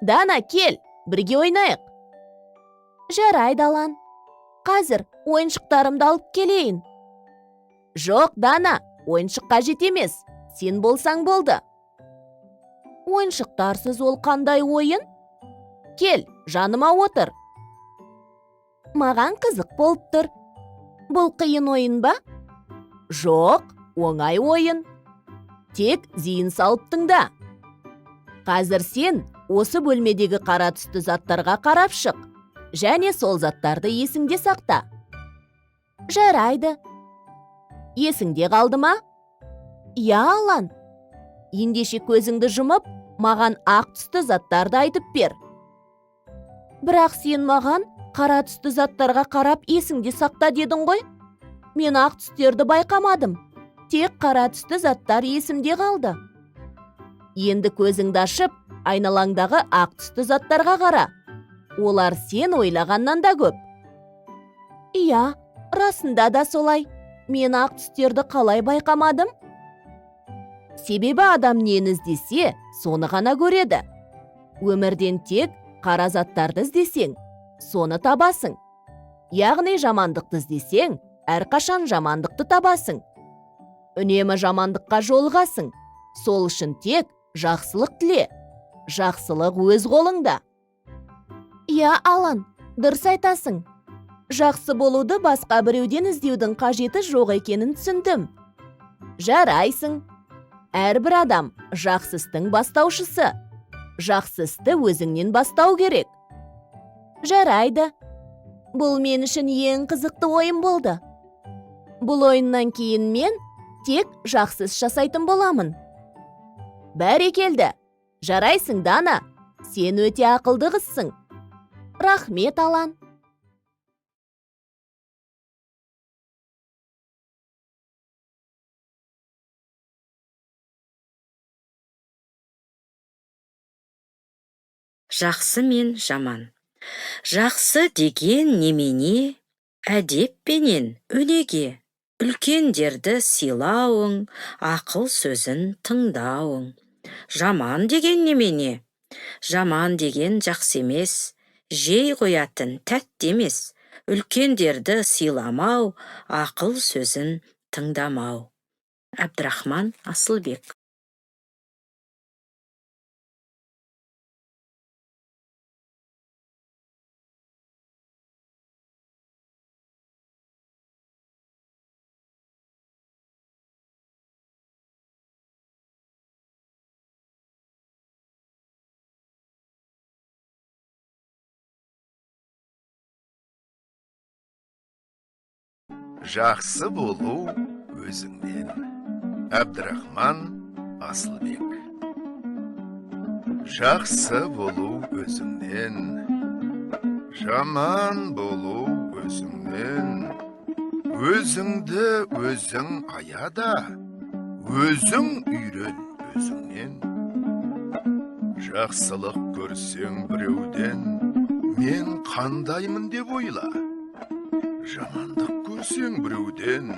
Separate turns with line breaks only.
Дана, кел, бірге ойнайық. Жарайды, Алан. Қазір ойыншықтарымды алып келейін. Жоқ, Дана, ойыншық қажет емес. Сен болсаң болды. Ойыншықтарсыз ол қандай ойын? Кел, жаныма отыр. Маған қызық болып тұр. Бұл қиын ойын ба? Жоқ, оңай ойын. Тек зейін салып тыңда. Қазір сен осы бөлмедегі қара түсті заттарға қарап шық және сол заттарды есіңде сақта. Жарайды. Есіңде қалды ма? Иә, Алан. Ендеше көзіңді жұмып, маған ақ түсті заттарды айтып бер. Бірақ сен маған қара түсті заттарға қарап есіңде сақта дедің ғой. Мен ақ түстерді байқамадым. Тек қара түсті заттар есімде қалды. Енді көзіңді ашып, айналаңдағы ақ түсті заттарға қара. Олар сен ойлағаннан да көп. Иә, расында да солай. Мен ақ түстерді қалай байқамадым? Себебі адам нені іздесе, соны ғана көреді. Өмірден тек қара заттарды іздесең, соны табасың. Яғни жамандықты іздесең, әрқашан жамандықты табасың. Үнемі жамандыққа жолығасың. Сол үшін тек жақсылық тіле. Жақсылық өз қолыңда. Иә, Алан, дұрыс айтасың. Жақсы болуды басқа біреуден іздеудің қажеті жоқ екенін түсіндім. Жарайсың. Әрбір адам жақсы істің бастаушысы. Жақсы істі өзіңнен бастау керек. Жарайды. Бұл мен үшін ең қызықты ойын болды. Бұл ойыннан кейін мен тек жақсы іс жасайтын боламын. Бәрекелді. Жарайсың, Дана. Сен өте ақылды қызсың. Рахмет, Алан.
Жақсы мен жаман. Жақсы деген немене? Әдеппенен өнеге. Үлкендерді сыйлауың, ақыл сөзін тыңдауың. Жаман деген немене? Жаман деген жақсы емес, жей қоятын тәтті емес. Үлкендерді сыйламау, ақыл сөзін тыңдамау. Әбдірахман Асылбек.
Жақсы болу өзіңнен. Әбдірахман Асылбек. Жақсы болу өзіңнен, жаман болу өзіңнен. Өзіңді өзің аяда, өзің үйрен өзіңнен. Жақсылық көрсең біреуден, мен қандаймын деп ойла. Жамандық көрсең біреуден,